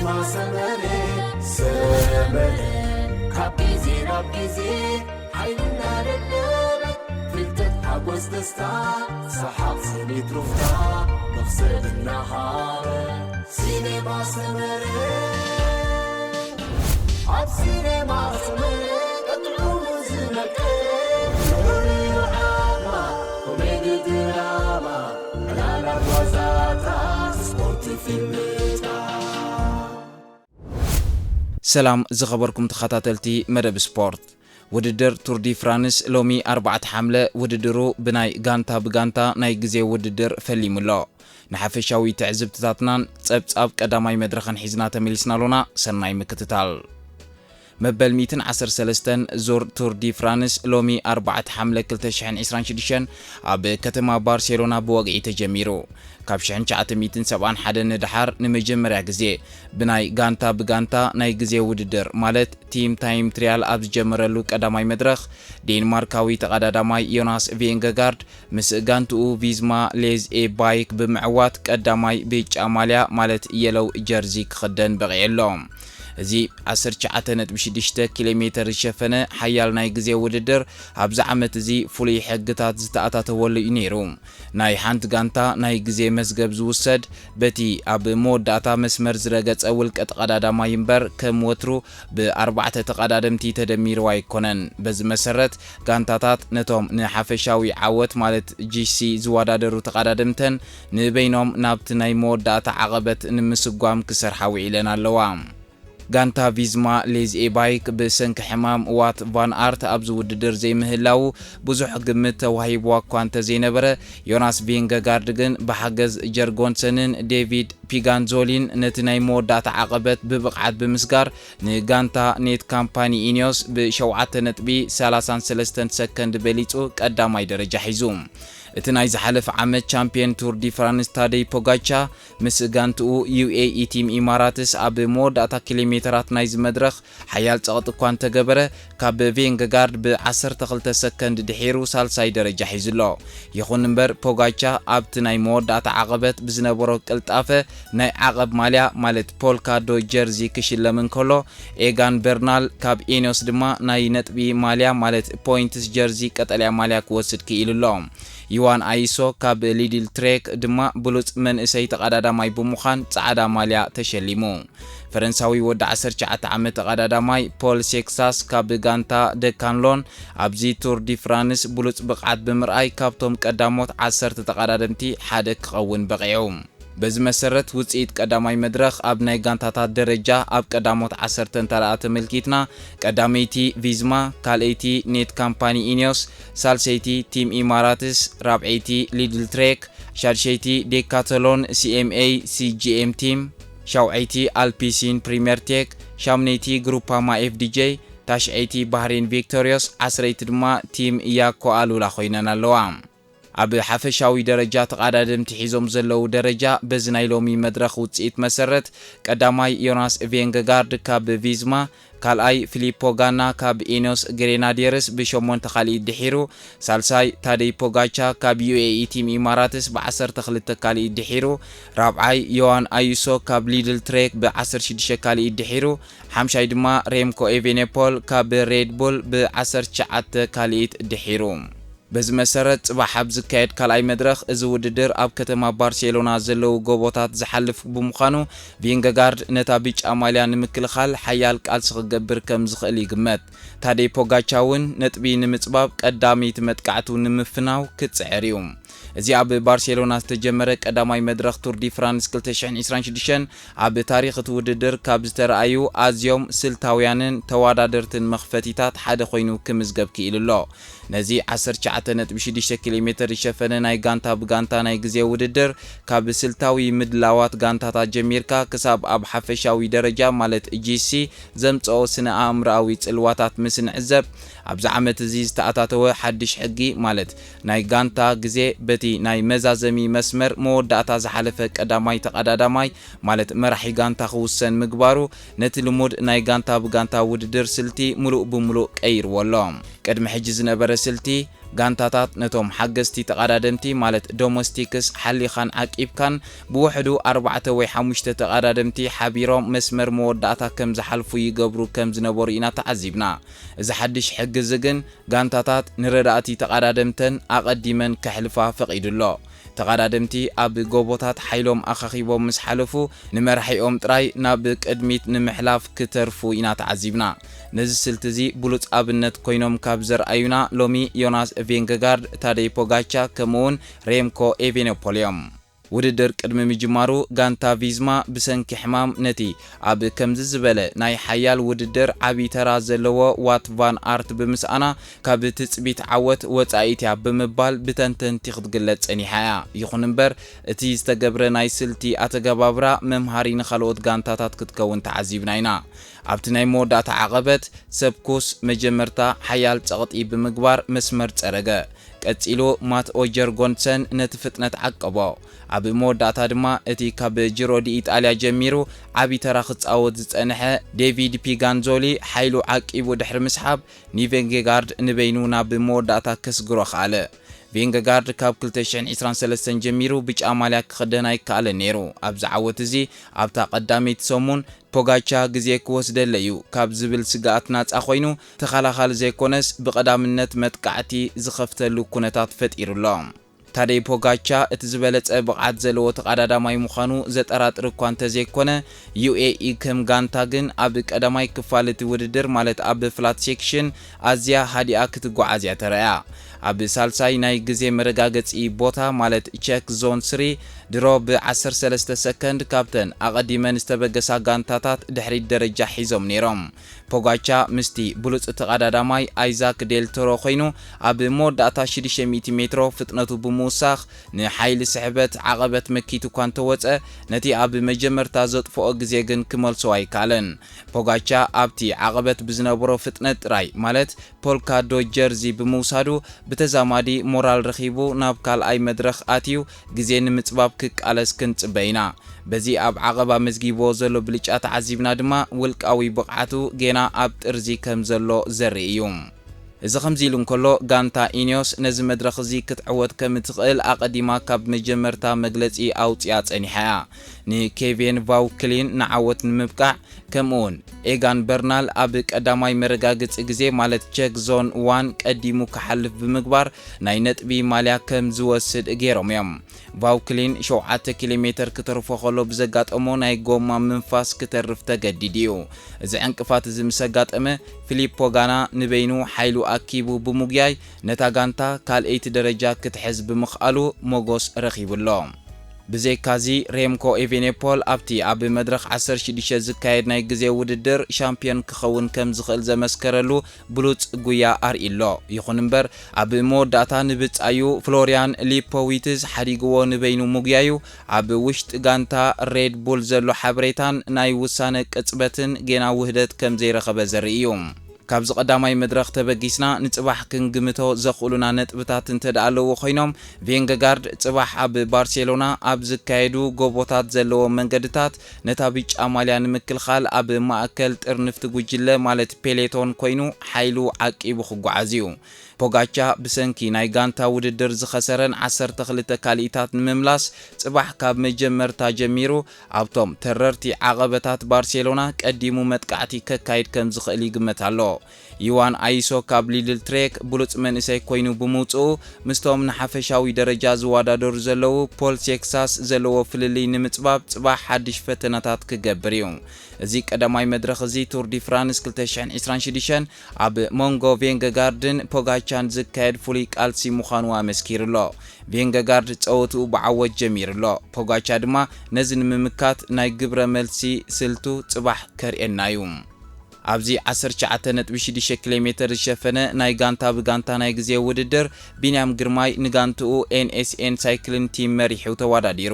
ሰመረ ሰመረ ካብ ግዜ ናብ ግዜ ሓይልና ደደበ ፍልጠት ሓጎስ ደስታ ሰሓቕ ስኒት ሩፍታ መኽሰብ እናሃበ ሲኔማ ሰመረ ኣብ ሲኔማ ሰመረ ቀጥዑ ዝመቀ ንዑ ዓማ ኮሜዲ ድራማ ዕላላት ዋዛታት ስፖርት ፊልምታት ሰላም ዝኸበርኩም ተኸታተልቲ መደብ ስፖርት። ውድድር ቱር ዲ ፍራንስ ሎሚ ኣርባዕተ ሓምለ ውድድሩ ብናይ ጋንታ ብጋንታ ናይ ግዜ ውድድር ፈሊሙ ኣሎ። ንሓፈሻዊ ትዕዝብትታትናን ጸብጻብ ቀዳማይ መድረኽን ሒዝና ተመሊስና ኣሎና። ሰናይ ምክትታል። መበል ሚእትን ዓሰርተ ሰለስተን ዙር ቱር ዲ ፍራንስ ሎሚ ኣርባዕተ ሓምለ ክልተ ሽሕን ዕስራን ሽዱሽተን ኣብ ከተማ ባርሴሎና ብወግዒ ተጀሚሩ። ካብ ሽሕን ትሽዓተ ሚእትን ሰብዓን ሓደን ንደሓር ንመጀመርያ ግዜ ብናይ ጋንታ ብጋንታ ናይ ግዜ ውድድር ማለት ቲም ታይም ትሪያል ኣብ ዝጀመረሉ ቀዳማይ መድረኽ ዴንማርካዊ ተቐዳዳማይ ዮናስ ቬንገጋርድ ምስ ጋንትኡ ቪዝማ ሌዝ ኤ ባይክ ብምዕዋት ቀዳማይ ብጫ ማልያ ማለት የሎው ጀርዚ ክኽደን በቒዑ ኣሎ። እዚ ዓሰርተ ትሽዓተ ነጥቢ ሽዱሽተ ኪሎ ሜተር ዝሸፈነ ሓያል ናይ ግዜ ውድድር ኣብዚ ዓመት እዚ ፍሉይ ሕግታት ዝተኣታተወሉ እዩ ነይሩ። ናይ ሓንቲ ጋንታ ናይ ግዜ መዝገብ ዝውሰድ በቲ ኣብ መወዳእታ መስመር ዝረገጸ ውልቀ ተቐዳዳማይ እምበር ከም ወትሩ ብኣርባዕተ ተቐዳደምቲ ተደሚሩ ኣይኮነን። በዚ መሰረት ጋንታታት ነቶም ንሓፈሻዊ ዓወት ማለት ጂሲ ዝወዳደሩ ተቐዳደምተን ንበይኖም ናብቲ ናይ መወዳእታ ዓቐበት ንምስጓም ክሰርሓ ውዒለን ኣለዋ። ጋንታ ቪዝማ ሌዝ ኤ ባይክ ብሰንኪ ሕማም ዋት ቫን ኣርት ኣብዚ ውድድር ዘይምህላዉ ብዙሕ ግምት ተዋሂብዋ እኳ እንተዘይነበረ፣ ዮናስ ቬንገጋርድ ግን ብሓገዝ ጀርጎንሰንን ዴቪድ ፒጋንዞሊን ነቲ ናይ መወዳእታ ዓቐበት ብብቕዓት ብምስጋር ንጋንታ ኔት ካምፓኒ ኢኒዮስ ብሸውዓተ ነጥቢ ሰላሳን ሰለስተን ሰከንድ በሊጹ ቀዳማይ ደረጃ ሒዙ። እቲ ናይ ዝሓለፈ ዓመት ቻምፕዮን ቱር ዲ ፍራንስ ታደይ ፖጋቻ ምስ ጋንትኡ ዩ ኤ ኢ ቲም ኢማራትስ ኣብ መወዳእታ ኪሎ ሜተራት ናይዚ መድረኽ ሓያል ጸቕጢ እኳ እንተገበረ፣ ካብ ቬንገጋርድ ብ ዓሰርተ ክልተ ሰከንድ ድሒሩ ሳልሳይ ደረጃ ሒዙ ኣሎ። ይኹን እምበር ፖጋቻ ኣብቲ ናይ መወዳእታ ዓቐበት ብዝነበሮ ቅልጣፈ ናይ ዓቐብ ማልያ ማለት ፖልካ ዶ ጀርዚ ክሽለም እንከሎ፣ ኤጋን በርናል ካብ ኤኖስ ድማ ናይ ነጥቢ ማልያ ማለት ፖይንትስ ጀርዚ ቀጠልያ ማልያ ክወስድ ክኢሉ ኣሎ። ዩዋን ኣይሶ ካብ ሊድል ትሬክ ድማ ብሉጽ መንእሰይ ተቐዳዳማይ ብምዃን ጸዓዳ ማልያ ተሸሊሙ። ፈረንሳዊ ወዲ ዓሰርተ ትሽዓተ ዓመት ተቐዳዳማይ ፖል ሴክሳስ ካብ ጋንታ ደካንሎን ኣብዚ ቱር ዲ ፍራንስ ብሉጽ ብቕዓት ብምርኣይ ካብቶም ቀዳሞት ዓሰርተ ተቐዳደምቲ ሓደ ክኸውን በቒዑ። በዚ መሰረት ውጽኢት ቀዳማይ መድረኽ ኣብ ናይ ጋንታታት ደረጃ ኣብ ቀዳሞት ዓሰርተ እንተ ደኣ ተመልኪትና ቀዳመይቲ ቪዝማ፣ ካልኣይቲ ኔት ካምፓኒ ኢኒዮስ፣ ሳልሰይቲ ቲም ኢማራትስ፣ ራብዐይቲ ሊድል ትሬክ፣ ሻድሸይቲ ዴካተሎን ሲኤምኤ ሲጂኤም ቲም፣ ሻውዐይቲ ኣልፒሲን ፕሪምየር ቴክ፣ ሻምነይቲ ግሩፓማ ኤፍዲጄ፣ ታሽዐይቲ ባህሬን ቪክቶሪዮስ፣ ዓስረይቲ ድማ ቲም ያኮ ኣሉላ ኮይነን ኣለዋ። ኣብ ሓፈሻዊ ደረጃ ተቐዳደምቲ ሒዞም ዘለዉ ደረጃ በዚ ናይ ሎሚ መድረኽ ውጽኢት መሰረት ቀዳማይ ዮናስ ቬንገጋርድ ካብ ቪዝማ፣ ካልኣይ ፊሊፖ ጋና ካብ ኢኖስ ግሬናዲየርስ ብሸሞንተ ካልኢት ድሒሩ፣ ሳልሳይ ታደይ ፖጋቻ ካብ ዩኤኢ ቲም ኢማራትስ ብዓሰርተ ክልተ ካልኢት ድሒሩ፣ ራብዓይ ዮዋን ኣዩሶ ካብ ሊድል ትሬክ ብዓሰርተ ሽዱሽተ ካልኢት ድሒሩ፣ ሓምሻይ ድማ ሬምኮ ኤቬኔፖል ካብ ሬድ ቡል ብዓሰርተ ትሽዓተ ካልኢት ድሒሩ። በዚ መሰረት ጽባሕ ኣብ ዝካየድ ካልኣይ መድረኽ እዚ ውድድር ኣብ ከተማ ባርሴሎና ዘለዉ ጎቦታት ዝሓልፍ ብምዃኑ ቬንገጋርድ ነታ ብጫ ማልያ ንምክልኻል ሓያል ቃልሲ ክገብር ከም ዝኽእል ይግመት። ታደይ ፖጋቻ እውን ነጥቢ ንምጽባብ ቀዳመይቲ መጥቃዕቱ ንምፍናው ክጽዕር እዩ። እዚ ኣብ ባርሴሎና ዝተጀመረ ቀዳማይ መድረኽ ቱር ዲ ፍራንስ ክልተ ሽሕን ዕስራን ሽዱሽተን ኣብ ታሪኽ እቲ ውድድር ካብ ዝተረኣዩ ኣዝዮም ስልታውያንን ተወዳደርትን መኽፈቲታት ሓደ ኮይኑ ክምዝገብ ክኢሉ ኣሎ። ነዚ ዓሰርተ ትሽዓተ ነጥቢ ሽዱሽተ ኪሎ ሜተር ዝሸፈነ ናይ ጋንታ ብጋንታ ናይ ግዜ ውድድር ካብ ስልታዊ ምድላዋት ጋንታታት ጀሚርካ ክሳብ ኣብ ሓፈሻዊ ደረጃ ማለት ጂሲ ዘምጽኦ ስነ ኣእምሮኣዊ ጽልዋታት ምስ ንዕዘብ ኣብዚ ዓመት እዚ ዝተኣታተወ ሓድሽ ሕጊ ማለት ናይ ጋንታ ግዜ በቲ ናይ መዛዘሚ መስመር መወዳእታ ዝሓለፈ ቀዳማይ ተቐዳዳማይ ማለት መራሒ ጋንታ ክውሰን ምግባሩ ነቲ ልሙድ ናይ ጋንታ ብጋንታ ውድድር ስልቲ ምሉእ ብምሉእ ቀይርዎ ኣሎ። ቅድሚ ሕጂ ዝነበረ ስልቲ ጋንታታት ነቶም ሓገዝቲ ተቐዳደምቲ ማለት ዶሞስቲክስ ሓሊኻን ዓቂብካን ብውሕዱ ኣርባዕተ ወይ ሓሙሽተ ተቐዳደምቲ ሓቢሮም መስመር መወዳእታ ከም ዝሓልፉ ይገብሩ ከም ዝነበሩ ኢና ተዓዚብና። እዚ ሓድሽ ሕጊ እዚ ግን ጋንታታት ንረዳእቲ ተቐዳደምተን ኣቐዲመን ከሕልፋ ፈቒዱ ኣሎ። ተቐዳደምቲ ኣብ ጎቦታት ሓይሎም ኣኻኺቦም ምስ ሓለፉ ንመራሒኦም ጥራይ ናብ ቅድሚት ንምሕላፍ ክተርፉ ኢና ተዓዚብና። ነዚ ስልቲ እዚ ብሉጽ ኣብነት ኮይኖም ካብ ዘርኣዩና ሎሚ ዮናስ ቬንገጋርድ፣ ታደይ ፖጋቻ ከምኡውን ሬምኮ ኤቬኖፖል እዮም። ውድድር ቅድሚ ምጅማሩ ጋንታ ቪዝማ ብሰንኪ ሕማም ነቲ ኣብ ከምዚ ዝበለ ናይ ሓያል ውድድር ዓቢ ተራ ዘለዎ ዋት ቫን ኣርት ብምስኣና ካብ ትጽቢት ዓወት ወጻኢት እያ ብምባል ብተንተንቲ ክትግለጽ ጸኒሓ እያ። ይኹን እምበር እቲ ዝተገብረ ናይ ስልቲ ኣተገባብራ መምሃሪ ንኻልኦት ጋንታታት ክትከውን ተዓዚብና ኢና። ኣብቲ ናይ መወዳእታ ዓቐበት ሰብኩስ መጀመርታ ሓያል ጸቕጢ ብምግባር መስመር ጸረገ። ቀጺሉ ማት ኦጀር ጎንሰን ነቲ ፍጥነት ዓቀቦ። ኣብ መወዳእታ ድማ እቲ ካብ ጂሮ ዲ ኢጣልያ ጀሚሩ ዓቢ ተራ ክጻወት ዝጸንሐ ዴቪድ ፒጋንዞሊ ሓይሉ ዓቂቡ ድሕሪ ምስሓብ ኒቬንጌጋርድ ንበይኑ ናብ መወዳእታ ከስግሮ ከኣለ። ቬንገጋርድ ካብ ክልተ ሽሕን ዕስራን ሰለስተን ጀሚሩ ብጫ ማልያ ክኽደን ኣይከኣለን ነይሩ። ኣብዚ ዓወት እዚ ኣብታ ቀዳመይቲ ሰሙን ፖጋቻ ግዜ ክወስደለይ እዩ ካብ ዝብል ስግኣት ናጻ ኮይኑ ተኸላኻሊ ዘይኮነስ ብቐዳምነት መጥቃዕቲ ዝኸፍተሉ ኩነታት ፈጢሩ ኣሎ። ታደይ ፖጋቻ እቲ ዝበለጸ ብቕዓት ዘለዎ ተቐዳዳማይ ምዃኑ ዘጠራጥር እኳ እንተዘይኮነ፣ ዩ ኤ ኢ ከም ጋንታ ግን ኣብ ቀዳማይ ክፋል እቲ ውድድር ማለት ኣብ ፍላት ሴክሽን ኣዝያ ሃዲኣ ክትጓዓዝ እያ ተራእያ። ኣብ ሳልሳይ ናይ ግዜ መረጋገጺ ቦታ ማለት ቸክ ዞን ስሪ ድሮ ብ ዓሰርተ ሰለስተ ሰከንድ ካብተን ኣቐዲመን ዝተበገሳ ጋንታታት ድሕሪት ደረጃ ሒዞም ነይሮም። ፖጋቻ ምስቲ ብሉጽ ተቐዳዳማይ ኣይዛክ ዴል ቶሮ ኮይኑ ኣብ መወዳእታ ሽዱሽተ ሚእቲ ሜትሮ ፍጥነቱ ብምውሳኽ ንሓይሊ ስሕበት ዓቐበት መኪቱ እኳ እንተወጸ ነቲ ኣብ መጀመርታ ዘጥፍኦ ግዜ ግን ክመልሶ ኣይከኣለን። ፖጋቻ ኣብቲ ዓቐበት ብዝነበሮ ፍጥነት ጥራይ ማለት ፖልካ ዶት ጀርዚ ብምውሳዱ ብተዛማዲ ሞራል ረኺቡ ናብ ካልኣይ መድረኽ ኣትዩ ግዜ ንምጽባብ ክቃለስ ክንጽበ ኢና። በዚ ኣብ ዓቐብ ኣመዝጊብዎ ዘሎ ብልጫ ተዓዚብና ድማ ውልቃዊ ብቕዓቱ ጌና ኣብ ጥርዚ ከም ዘሎ ዘርኢ እዩ። እዚ ከምዚ ኢሉ እንከሎ ጋንታ ኢኒዮስ ነዚ መድረኽ እዚ ክትዕወት ከም እትኽእል ኣቐዲማ ካብ መጀመርታ መግለጺ ኣውጺኣ ጸኒሓ እያ። ንኬቬን ቫውክሊን ንዓወት ንምብቃዕ ከምኡውን ኤጋን በርናል ኣብ ቀዳማይ መረጋገጺ ግዜ ማለት ቸክ ዞን ዋን ቀዲሙ ክሓልፍ ብምግባር ናይ ነጥቢ ማልያ ከም ዝወስድ ገይሮም እዮም። ቫውክሊን ሸውዓተ ኪሎ ሜተር ክተርፎ ከሎ ብዘጋጠሞ ናይ ጎማ ምንፋስ ክተርፍ ተገዲዱ እዩ። እዚ ዕንቅፋት እዚ ምስ ኣጋጠመ ፊሊፖ ጋና ንበይኑ ሓይሉ ኣኪቡ ብምጉያይ ነታ ጋንታ ካልኣይቲ ደረጃ ክትሕዝ ብምኽኣሉ ሞጎስ ረኺቡ ኣሎ። ብዘይካዚ ሬምኮ ኤቬኔፖል ኣብቲ ኣብ መድረኽ ዓሰርተ ሽዱሽተ ዝካየድ ናይ ግዜ ውድድር ሻምፒዮን ክኸውን ከም ዝኽእል ዘመስከረሉ ብሉጽ ጉያ ኣርእዩ ኣሎ። ይኹን እምበር ኣብ መወዳእታ ንብጻዩ ፍሎርያን ሊፖዊትዝ ሓዲግዎ ንበይኑ ምጉያዩ ኣብ ውሽጢ ጋንታ ሬድ ቡል ዘሎ ሓበሬታን ናይ ውሳነ ቅጽበትን ጌና ውህደት ከም ዘይረኸበ ዘርኢ እዩ። ካብዚ ቀዳማይ መድረኽ ተበጊስና ንጽባሕ ክንግምቶ ዘኽእሉና ነጥብታት እንተ ደኣ ኣለዎ ኮይኖም፣ ቬንገጋርድ ጽባሕ ኣብ ባርሴሎና ኣብ ዝካየዱ ጎቦታት ዘለዎ መንገድታት ነታ ብጫ ማልያ ንምክልኻል ኣብ ማእከል ጥርንፍቲ ጉጅለ ማለት ፔሌቶን ኮይኑ ሓይሉ ዓቂቡ ክጓዓዝ እዩ። ፖጋቻ ብሰንኪ ናይ ጋንታ ውድድር ዝኸሰረን ዓሰርተ ክልተ ካልኢታት ንምምላስ ጽባሕ ካብ መጀመርታ ጀሚሩ ኣብቶም ተረርቲ ዓቐበታት ባርሴሎና ቀዲሙ መጥቃዕቲ ከካይድ ከም ዝኽእል ይግመት ኣሎ። ዩዋን ኣይሶ ካብ ሊድል ትሬክ ብሉጽ መንእሰይ ኮይኑ ብምውጽኡ ምስቶም ንሓፈሻዊ ደረጃ ዝወዳደሩ ዘለዉ ፖል ሴክሳስ ዘለዎ ፍልልይ ንምጽባብ ጽባሕ ሓድሽ ፈተነታት ክገብር እዩ። እዚ ቀዳማይ መድረኽ እዚ ቱር ዲ ፍራንስ ክልተ ሽሕን ዕስራን ሽዱሽተን ኣብ መንጎ ቬንገጋርድን ፖጋቻን ዝካየድ ፍሉይ ቃልሲ ምዃኑ ኣመስኪሩ ኣሎ። ቬንገጋርድ ጸወትኡ ብዓወት ጀሚሩ ኣሎ። ፖጋቻ ድማ ነዚ ንምምካት ናይ ግብረ መልሲ ስልቱ ጽባሕ ከርእየና እዩ። ኣብዚ ዓሰርተ ትሽዓተ ነጥቢ ሽዱሽተ ኪሎ ሜተር ዝሸፈነ ናይ ጋንታ ብጋንታ ናይ ግዜ ውድድር ቢንያም ግርማይ ንጋንትኡ ኤን ኤስ ኤን ሳይክሊን ቲም መሪሑ ተወዳዲሩ።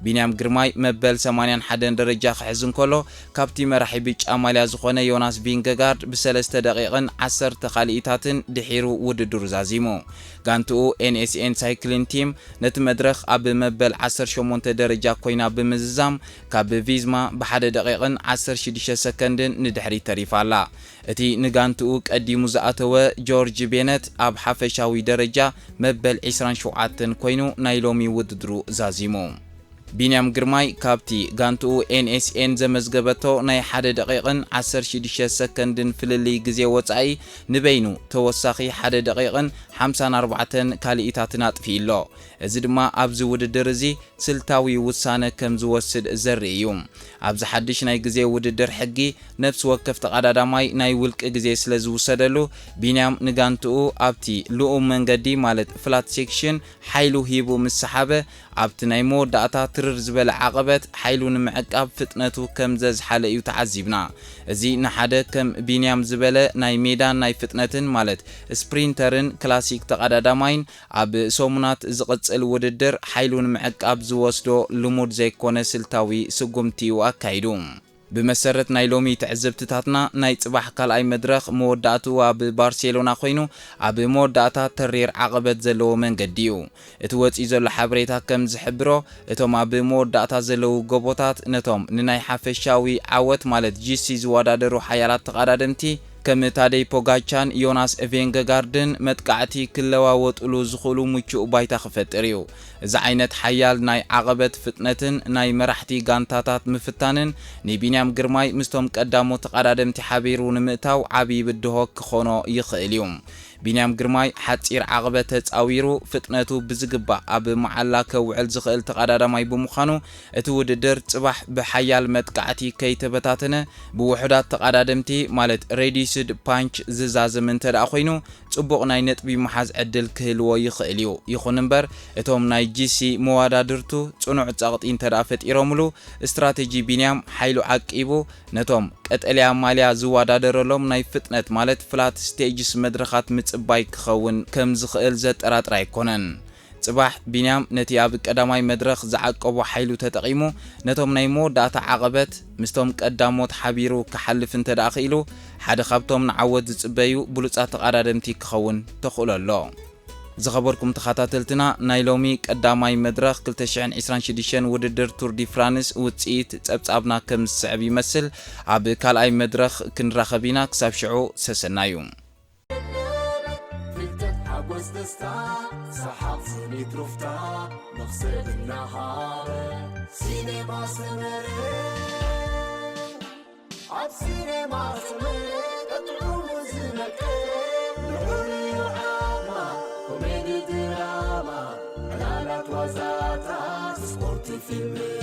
ቢንያም ግርማይ መበል ሰማንያን ሓደን ደረጃ ክሕዝ እንከሎ ካብቲ መራሒ ብጫ ማልያ ዝኾነ ዮናስ ቪንገጋርድ ብሰለስተ ደቂቕን ዓሰርተ ካልኢታትን ድሒሩ ውድድሩ ዛዚሙ። ጋንትኡ ኤንኤስኤን ሳይክሊን ቲም ነቲ መድረኽ ኣብ መበል ዓሰርተ ሸሞንተ ደረጃ ኮይና ብምዝዛም፣ ካብ ቪዝማ ብሓደ ደቂቕን ዓሰርተ ሽዱሽተ ሰከንድን ንድሕሪት ተሪፋ ኣላ። እቲ ንጋንትኡ ቀዲሙ ዝኣተወ ጆርጅ ቤነት ኣብ ሓፈሻዊ ደረጃ መበል ዕስራን ሸውዓተን ኮይኑ ናይ ሎሚ ውድድሩ ዛዚሙ። ቢንያም ግርማይ ካብቲ ጋንትኡ ኤንኤስኤን ዘመዝገበቶ ናይ ሓደ ደቂቕን ዓሰርተ ሽዱሽተ ሰከንድን ፍልልይ ግዜ ወጻኢ ንበይኑ ተወሳኺ ሓደ ደቂቕን ሓምሳን ኣርባዕተን ካልኢታትን ኣጥፊኡ ኣሎ። እዚ ድማ ኣብዚ ውድድር እዚ ስልታዊ ውሳነ ከም ዝወስድ ዘርኢ እዩ። ኣብዚ ሓድሽ ናይ ግዜ ውድድር ሕጊ፣ ነፍሲ ወከፍ ተቐዳዳማይ ናይ ውልቂ ግዜ ስለ ዝውሰደሉ፣ ቢንያም ንጋንትኡ ኣብቲ ልኡም መንገዲ ማለት ፍላት ሴክሽን ሓይሉ ሂቡ ምስ ሰሓበ፣ ኣብቲ ናይ መወዳእታ ትርር ዝበለ ዓቐበት ሓይሉ ንምዕቃብ ፍጥነቱ ከም ዘዝሓለ እዩ ተዓዚብና። እዚ ንሓደ ከም ቢንያም ዝበለ ናይ ሜዳን ናይ ፍጥነትን ማለት ስፕሪንተርን ክላሲክ ተቐዳዳማይን ኣብ ሰሙናት ዝቕጽል ውድድር ሓይሉ ንምዕቃብ ዝወስዶ ልሙድ ዘይኮነ ስልታዊ ስጉምቲ እዩ ኣካይዱ። ብመሰረት ናይ ሎሚ ትዕዝብትታትና፣ ናይ ጽባሕ ካልኣይ መድረኽ መወዳእትኡ ኣብ ባርሴሎና ኮይኑ፣ ኣብ መወዳእታ ተሪር ዓቐበት ዘለዎ መንገዲ እዩ። እቲ ወጺኡ ዘሎ ሓበሬታ ከም ዝሕብሮ፣ እቶም ኣብ መወዳእታ ዘለዉ ጎቦታት ነቶም ንናይ ሓፈሻዊ ዓወት ማለት ጂሲ ዝወዳደሩ ሓያላት ተቐዳደምቲ ከም ታደይ ፖጋቻን ዮናስ ቬንገጋርድን መጥቃዕቲ ክለዋወጥሉ ዝኽእሉ ምቹእ ባይታ ክፈጥር እዩ። እዚ ዓይነት ሓያል ናይ ዓቐበት ፍጥነትን ናይ መራሕቲ ጋንታታት ምፍታንን ንቢንያም ግርማይ ምስቶም ቀዳሞት ተቐዳደምቲ ሓቢሩ ንምእታው ዓብዪ ብድሆ ክኾኖ ይኽእል እዩ። ቢንያም ግርማይ ሓጺር ዓቐበት ተጻዊሩ ፍጥነቱ ብዝግባእ ኣብ መዓላ ከውዕል ዝኽእል ተቐዳዳማይ ብምዃኑ፣ እቲ ውድድር ጽባሕ ብሓያል መጥቃዕቲ ከይተበታተነ ብውሑዳት ተቐዳደምቲ ማለት ሬዲስድ ፓንች ዝዛዘም እንተ ደኣ ኮይኑ፣ ጽቡቕ ናይ ነጥቢ ምሓዝ ዕድል ክህልዎ ይኽእል እዩ። ይኹን እምበር፣ እቶም ናይ ጂሲ መወዳድርቱ ጽኑዕ ጸቕጢ እንተ ደኣ ፈጢሮምሉ፣ ስትራተጂ ቢንያም ሓይሉ ዓቂቡ ነቶም ቀጠልያ ማልያ ዝወዳደረሎም ናይ ፍጥነት ማለት ፍላት ስቴጅስ መድረኻት ምጽባይ ክኸውን ከም ዝኽእል ዘጠራጥር ኣይኮነን። ጽባሕ ቢንያም ነቲ ኣብ ቀዳማይ መድረኽ ዝዓቀቦ ሓይሉ ተጠቒሙ ነቶም ናይ መወዳእታ ዓቐበት ምስቶም ቀዳሞት ሓቢሩ ክሓልፍ እንተ ደኣ ክኢሉ፣ ሓደ ካብቶም ንዓወት ዝጽበዩ ብሉጻት ተቐዳደምቲ ክኸውን ተኽእሎ ኣሎ። ዝኸበርኩም ተኸታተልትና፣ ናይ ሎሚ ቀዳማይ መድረኽ ክልተ ሽሕን ዕስራን ሽዱሽተን ውድድር ቱር ዲ ፍራንስ ውጽኢት ጸብጻብና ከም ዝስዕብ ይመስል። ኣብ ካልኣይ መድረኽ ክንራኸብ ኢና። ክሳብ ሽዑ ሰሰናዩ። ፍልጠት፣ ሓጎስ፣ ደስታ፣ ሰሓቕ፣ ስኒት፣ ሩፍታ፣ መኽሰብ እናሃበ፣ ሲኔማ ሰመረ። ኣብ ሲኔማ ሰመረ፣ ጥዑሙ ዝመቀ፣ ልዑል እዩ ዓቕማ፣ ኮሜዲ፣ ድራማ፣ ዕላላት፣ ዋዛታት፣ ስፖርት፣ ፊልም፣